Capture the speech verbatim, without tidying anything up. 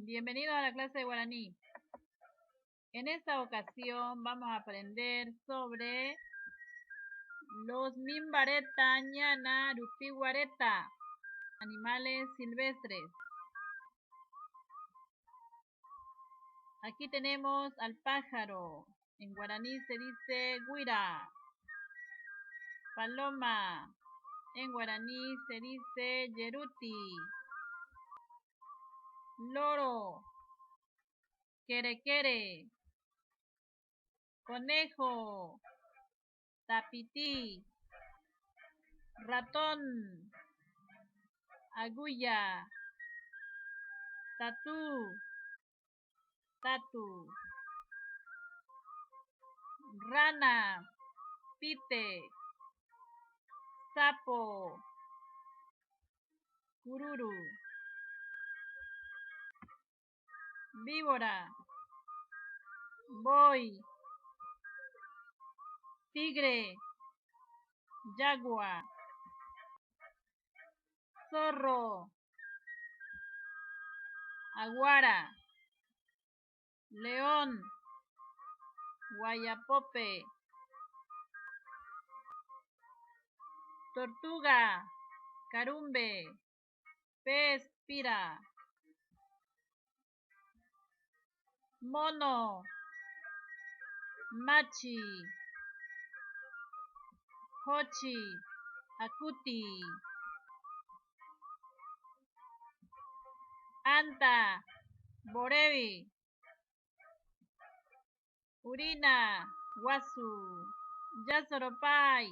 Bienvenidos a la clase de guaraní. En esta ocasión vamos a aprender sobre los mimba reta ñana rupigua reta, animales silvestres. Aquí tenemos al pájaro. En guaraní se dice guira. Paloma. En guaraní se dice yeruti. Loro. Kerekere. Conejo. Tapiti. Ratón. Aguya. Tatú. Tatu. Rana. Pite. Sapo. Kururu. Víbora. Mboi. Tigre. Yagua. Zorro. Aguara. León. Guayapope. Tortuga. Karumbe. Pez pira. Mono. Machi. Jochi. Jakuti. Anta. Mborevi. Urina. Guasu. Yasoropai.